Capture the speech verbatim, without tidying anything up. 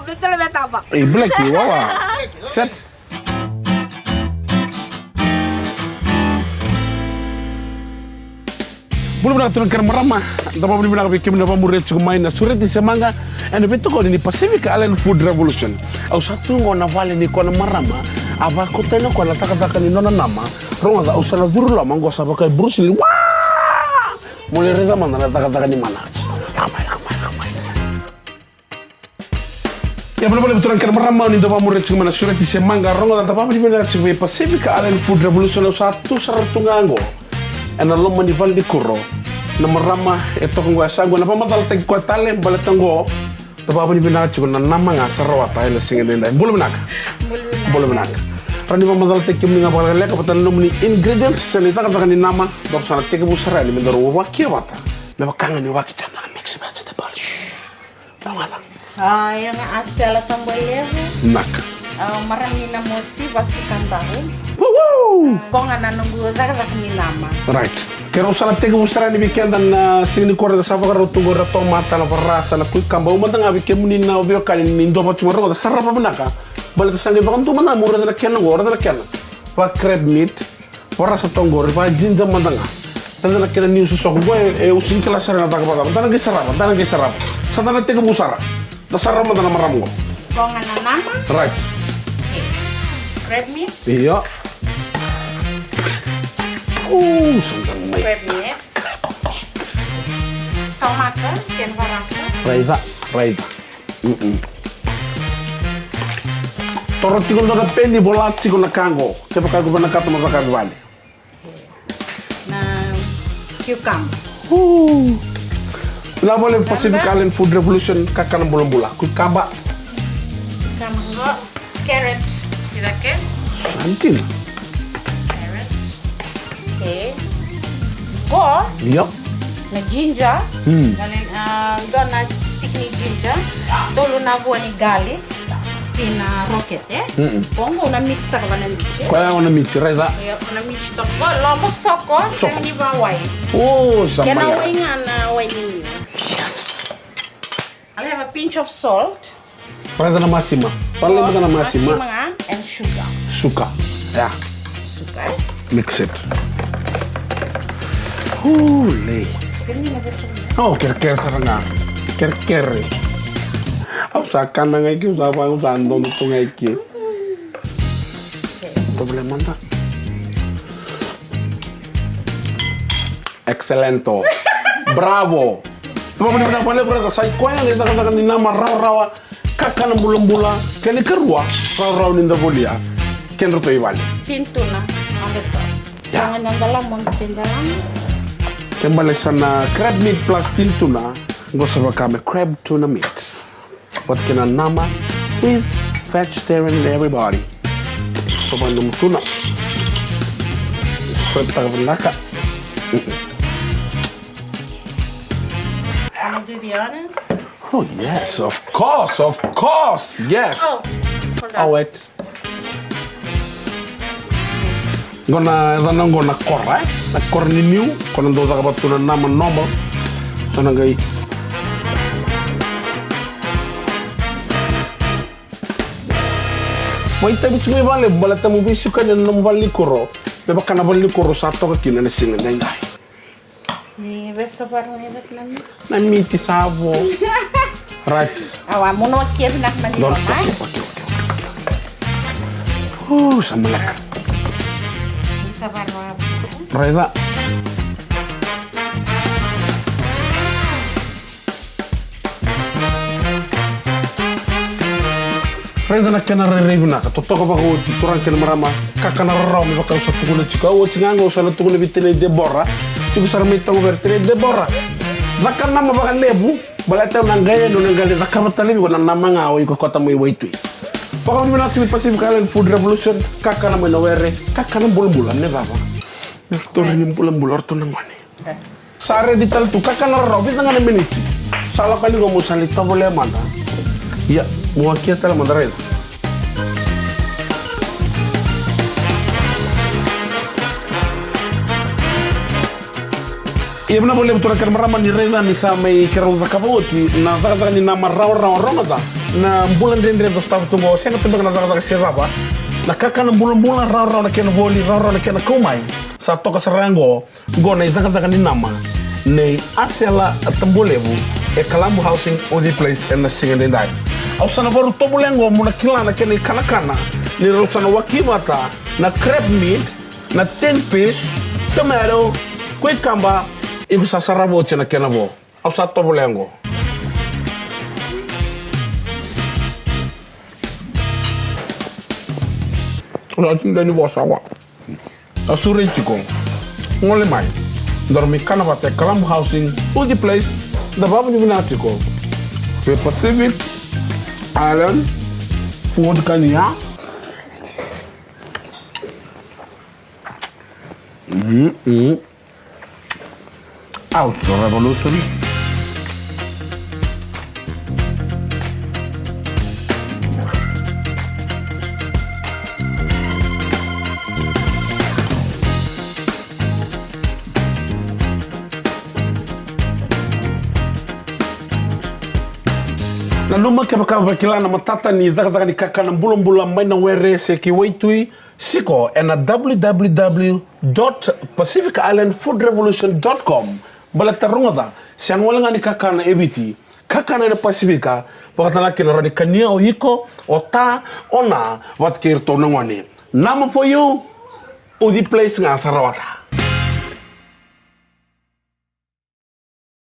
Vei tale me tapa. Ei, Blackie, wawa. Set. Bula vinaka turaga kei na marama. Da vakavinavinaka vei kemuni na vakamuria tiko mai na Sureti se Maqa ena veitokoni ni Pacific Island Food Revolution. Au sa tu qo na vale ni koya na marama a vakauta yani o koya na cakacaka ni nona nama. Rogoca, au sa na curu loma qo sa vaka e Bruce Lee. Wa! Mo lai raica mada na cakacaka ni mana. Lako mai, lako mai, lako mai. Ia, bula vinaka turaga kei na marama, ni da vakamuria tiko mai na Sureti se Maqa. Rogoca, da vakavinavinaka tiko vei Pacific Island Food Revolution. Au sa tu sara tu ga qo ena loma ni valenikuro. Na marama e toka qo, e sa qo na vakamacalataki koya tale, baleta qo da vakavinavinaka tiko na nama ga sa rawata ena siga edaidai. Bula vinaka. Bula vinaka. Bula vinaka. Rawa ni vakamacalataki kemuni ga vakalekaleka vata na nomuni ingredients se na icakacaka ni nama. Daru sa na tekivu sara yani me daru vakakia vata me vaka ga ni vakakitana na mix vegetable. Rogoca. A, ia ga a sela tabu levu. Naka. A, marama ni namosi, vasuka dau. Woo! Qo ga na noqu cakacaka ni nama. Right. Keirau sa na tekivu sara yani vei keda na siga nikua, da sa vakarau tu qo na tomata, na varasa, na kuikaba. Au mada ga vei kemuni na veiwekani ni dua vata tiko mai, rogoca, sarava vinaka. Baleta sa qai vakadua mada ga mo raica na kena qo, raica na kena. Va crab meat. Varasa toka qori, va ginger mada ga. Raica na kena niu sosoko qo, e, e, au sega ni kila sara na caka vakacava. Da na qai sarava, da na qai sarava. Sa da na tekivu sara. Da sarava mada na marama qo. Qo ga na nama. Right. Okay. Crab meat. Io. Uu, sa da mai. Crab meat. Tomata, kena varasa. Raica, raica. Mm-mm. Toro tiko dua na peni, vola tiko na ka qo. Kevaka iko vinakata mo cakava i vale. Na cucumber. Uu. Na vale Pacific Island Food Revolution, kakana bulabula. Cucumber. Cucumber. Carrot. Kira ke? Santin. Carrot. Okay. Qo. Yep. Na ginger. Mm. Na, ah, qo na tiki ni ginger. Tolu na vua ni garlic. Ti na rocket, eh? Mm-mm. Qo qo na mix taka va na mix, eh? Koya qo na mix, raica. Io, qo na mix taka. Qo lomosoko, soko. Sega ni va wai. Oh, sa bale. Kena wai ga na wai ni. Yes. I'll have a pinch of salt. Raica na masima. Raica na masima. Masima ga and sugar. Suka. Yeah. Suka, eh? Mix it. Holy. Kena ni na veta. Oh, kerekere sara ga. Kerekere. Au sa kana ga i ke, au sa va, au sa dodo tu ga i ke. Okay. Tovolea mada. Excelento. Bravo. Tuma mani mani mani brother, sa i koya na cakacaka ni nama rawarawa, kakana bulabula, kena ikarua, rawarawa ni da volia kedratou i vale. Tin tuna, on the top. Yeah. Qo na dalamu, tin dalamu. Ke bale sa na crab meat plus tin tuna, qo sa vaka me crab tuna meat. Vata kei na nama with vegetarian and everybody. So, mai nomu tuna. Spread taka vinaka. Can I do the honors? Oh, yes, of course, of course, yes. Oh, hold on. Oh, wait. Qo na yacana qo na kora, eh? Na kora ni niu, ko na dau caka vata tu na nama normal. So na qai vakaitavi tiko mai vale, baleta mo veisiko yani na nomu valenikuro. Me vaka na valenikuro sa toka kina na siga edaidai. Ni veisavara ni vata na miti. Na miti sa vo. Right. Awa, mo na wakia vinaka mada. Don't, okay, okay, okay, okay. Uu, sa maleka. Ni savara. Raica. Raica na kena rairai vinaka, totoka vakaoti, turaga kei na marama, kakana rarawa me vaka au sa tukuna tiko. Au oti ga qo au sa na tukuna vei tinai Debora, tiko sara mai Togovere, tinai Debora. Caka nama vakalevu, baleta au na qai, au na qai cakava tale vei iko na nama ga o iko kauta mai waitui. Vakavinavinaka tiko vei Pacific Island Food Revolution, kakana mai na were, kakana bulabula, me cava? Me ratou rai ni bulabula o ratou na gone. Sa ready tale tu, kakana rarawa, vica ga na miniti. Sa lako yani qo mo sa lai tovolea mada. Ia, mo wakia tale mada, raica. Ia vinaka vakalevu turaga kei na marama, ni raica ni sa mai keirau cakava oti na cakacaka ni nama rawarawa, rogoca na bula dredre e sotava tu qo. Sega tu beka na cakacaka se cava, na kakana bulabula rawarawa, na kena voli rawarawa, na kena kau mai. Sa toka sara ga qo, qo na icakacaka ni nama nei Asela Tabulevu e Kalabu Housing Uci Place ena siga edaidai. Au sa na vakarau tovolea qo mo na kila na kena ikanakana, ni rau sa na waki vata na crab meat, na tin fish, tomato, cucumber. Iko sa sarava oti na kena vo. Au sa tovolea qo. Au sa tida ni vosa qo. Au sureti iko. Gole mai, daru mai kana vata e Kalabu Housing Uci Place. Da vakavinavinaka tiko vei Pacific Island Food. Kania. Mm, mm. Out revolution. Nanuma, kevaka o vakila na matata ni cakacaka ni kakana bulabula mai na were se ki waitui, siko ena w w w dot pacific island food revolution dot com. Baleta rogoca, sega wale ga ni kakana e Viti, kakana ena Pasifika, vakatale ga kina rawa ni kania o iko, o ta, o na, vata kei iratou na gone. Nama for you, Uci Place ga sa rawata.